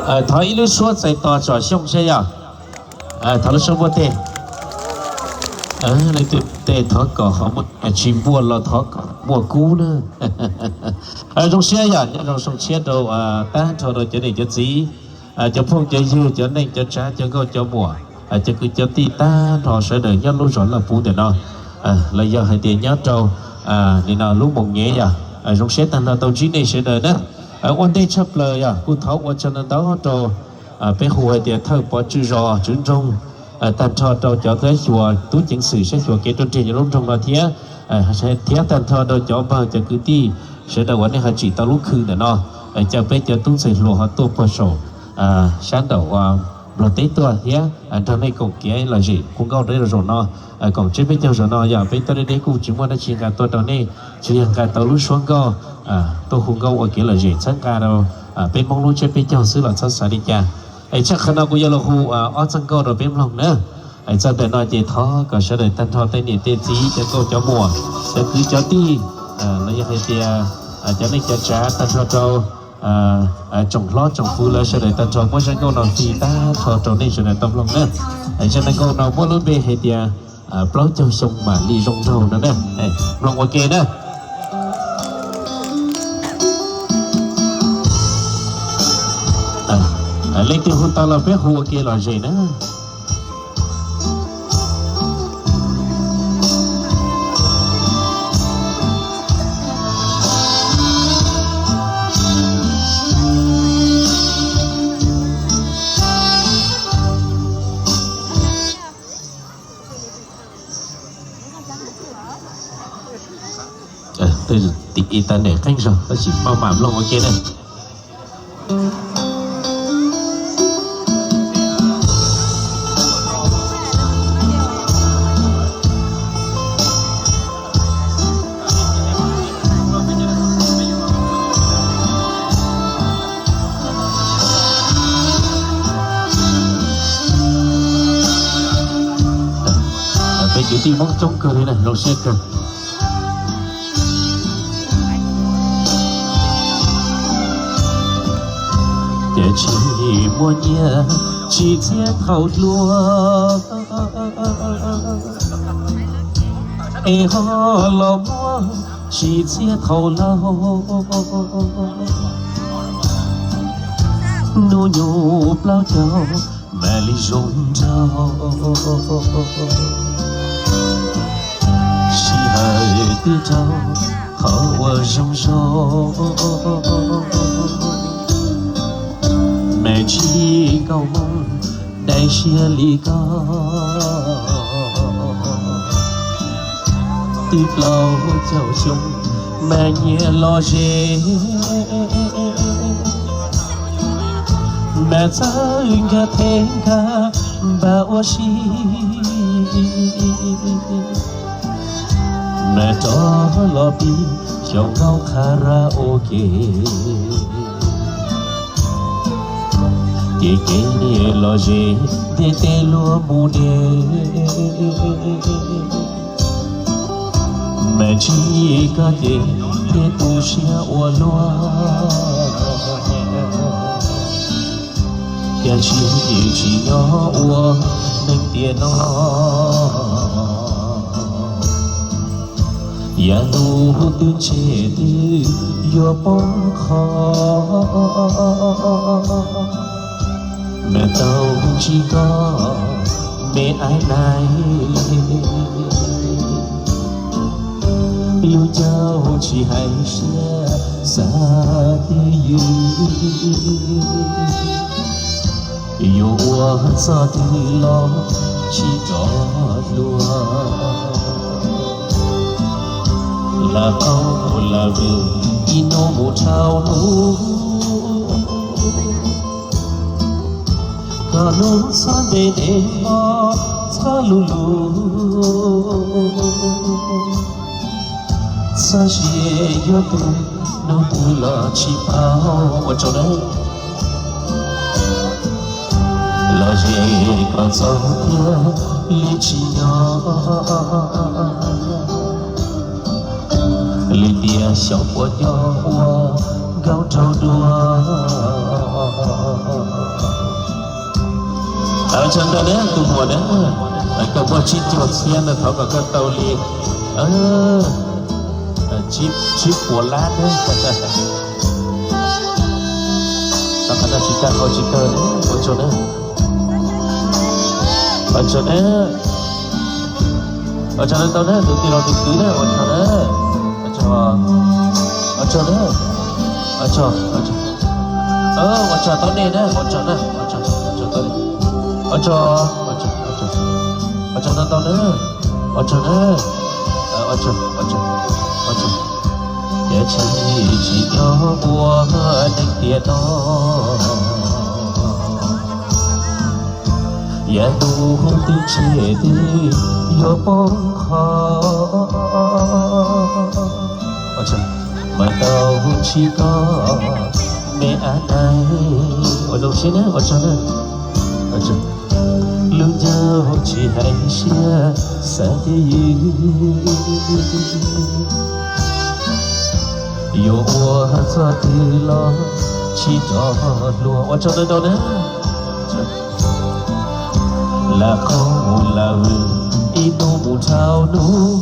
Thov ib lub suab txais tos Tsom Xyooj saib yog. Thov lub suab npuaj teg. Leej twg tej thov kom ho muaj, tsis npuaj los thov kom muaj kub na. Zoo siab yog nyob zoo xyoo tshiab rau tag nrho rau cov niam cov txiv, cov phooj cov ywg, cov neej cov tsav, cov nkauj cov muam, cov kwv cov tij tag nrho sawv daws nyob lub zos Laj Puv ntawm no, los yog hais tias nyob rau nim no lub Moos Nyev yog. Zoo siab tag nrho tau ntsib nej sawv daws na. Ua ntej tshaj plaws yog kuv thov ua tsaug ntau ntau rau peb hu hais tias thawj pov tswj zos tswv nroog, tag nrho rau cov tub xyuas tub ceev xwm saib xyuas kev ruaj nrig nyob lub nroog no thiab, thiab tag nrho rau cov npawg cov kwv tij sawv daws uas nej ho tsim tau lub khw ntawm no, caw peb cov tub ntxhais hluas ho tuaj puag saum sab nraum Nplog teb tuaj thiab nrog nej koom kev lom zem hu nkauj rau zaum no. Koom tsiab peb caug zaum no yog peb tuaj deb deb kuj tsis muaj dab tsi nqa tuaj rau nej, tsuas yog nqa tau lub suab nkauj tuaj hu nkauj ua kev lom zem txhawb nqa rau peb Hmoob lub tsiab peb caug xwb los txhob xav li cas. Es tshaj qhov no kuv yuav los hu ob txoj nkauj rau peb mloog na. Es txog ntawm no ces thov kom sawv daws tag nrho tej niam tej txiv cov nkauj cov muam, cov kwv cov tij, los yog hais tias cov neej cov tsav tag nrho rau tsoom hlob tsoom kwv lawv sawv daws tag nrho muab zaj nkauj no fij tag nrho rau nej sawv daws tau mloog na. Zaj nkauj no muab lub npe hais tias plaub caug xyoo mam li zoo nraug no na. Mloog ua ke na. Leej twg hu tau los peb hu ua ke lom zem na. Tim internet qeeb zog tab sis maj mam mloog ua ke na. Peb kwv tij Hmoob coob kawg li na, zoo siab kawg. Ces tsis muaj nyiaj tsis txiaj thaum hluas, es ho los muaj tsis txiaj thaum laus. Hnub nyoog plaub caug mam li zoo nraug, sij hawm twb raug qhov uas zoo zoo. Mas tsis nkauj Hmoob daim siab li koj, twb plaub caug xyoo mas nyias los ze, mas txawj nkag thev nkag npam ua si, mas rov los pib xyaum nkauj karaoke. Ces kev los ze ntiaj teb luag mus de, mas tsis koj ces thiaj tu siab ua luaj. Cas tsis tsis nyob ua neeg tiam no, yav ntuj twb ntshe twb yuav poob qho, mas tau tsis koj me aib nais, lub caug tsis hais siab xav twj ywm, yuav ua txoj twg los tsis rov hlua. Lam qau lam vwm ib hnub mus dhau hnub, koj hnub txhob ntev ntev hmo txhob luv luv, txhob sia yuav pw hnub twg los tsis paub ua rau dawb. Los ze kom txaus thiab li tsis nyob, li tias xyaum puas nyob ua nkauj nraug dua. Ua tsaug ntau na tus muam na, koj muaj tsib caug txhiab no thov kom koj tau li tsib puas lab na. Tau qhov no tsis tag hau tsis kawg na, ua tsaug na. Ua tsaug na. Ua tsaug ntau na tus tij laug tus kwv na, ua tsaug na. Ua tsaug, ua tsaug na. Ua tsaug, ua tsaug, ua tsaug tau nej na, ua tsaug na, ua tsaug, ua tsaug tau nej. Ua tsaug, ua tsaug, ua tsaug, ua tsaug ntau ntau na. Ua tsaug na. Ua tsaug, ua tsaug, ua tsaug. Yog tsis, tsis nyob ua neeg tiam no, yav ntuj twb tseg twb yuav poob qho. Mas tau tsis koj me ab nai, ua zoo siab na, ua tsaug na. Lub ncaug tsis hais siab xav twj ywm, yuav ua txoj twg los tsis rov hluas, ua tsaug ntau ntau na. Lam qhov mus lam vwm ib hnub mus dhau hnub,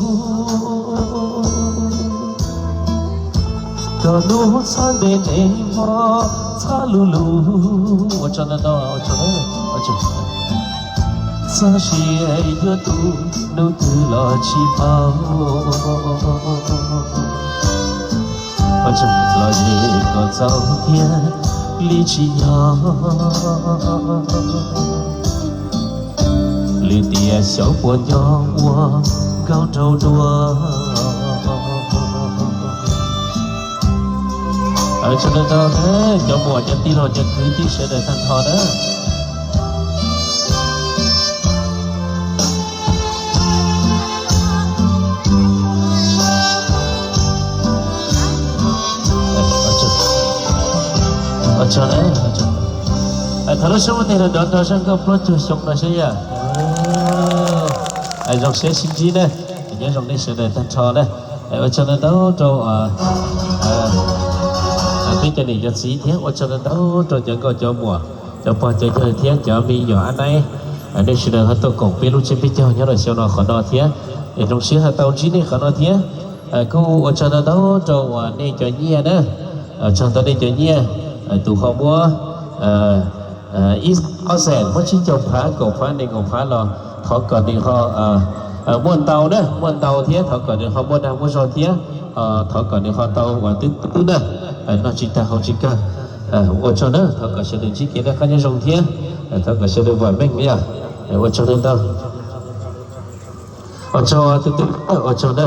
kom hnub txhob ntev ntev hmo txhob luv luv, ua tsaug ntau ntau, ua tsaug, ua tsaug. Txoj sia yuav tu hnub twg los tsis paub, ua tsaug, los ze kom txaus thiab li tsis yog, lwm tiam xyov puas nco ua nkauj nraug dua. Ua tsaug ntau ntau na cov muam cov tij laug cov kwv tij sawv daws tag nrho na. Ua tsaug na, ua tsaug. Thov lub suab mus ntej los nrov nrog zaj nkauj plaub caug xyoo no saib yom. Zoo siab sib ntsib na, nyob zoo nej sawv daws tag nrho na. Ua tsaug ntau ntau rau peb cov niam cov txiv thiab ua tsaug ntau ntau rau cov nkauj cov muam, cov pog cov yawg thiab cov me nyuam ab naib, nej sawv daws ho tuaj koom peb lub tsiab peb caug nyob rau xyoo no qhov no thiab. Es zoo siab ho tau ntsib nej qhov no thiab. Kuj ua tsaug ntau ntau rau uas nej cov nyiaj na, tsaug ntau nej cov nyiaj. Tus ho muab ib ob xees, muab tsib caug phav, kaum phav, nees nkaum phav los thov kom nws ho muaj ntau na, muaj ntau thiab thov kom nws ho muaj dag muaj zog thiab, thov kom nws ho tau uas twb twb na, noj tsis tag haus tsis kawg. Ua tsaug na, thov kom sawv daws ntsib kev noj qab nyob zoo thiab thov kom sawv daws vam meej yom. Ua tsaug ntau ntau. Ua tsaug tus twg, ua tsaug na.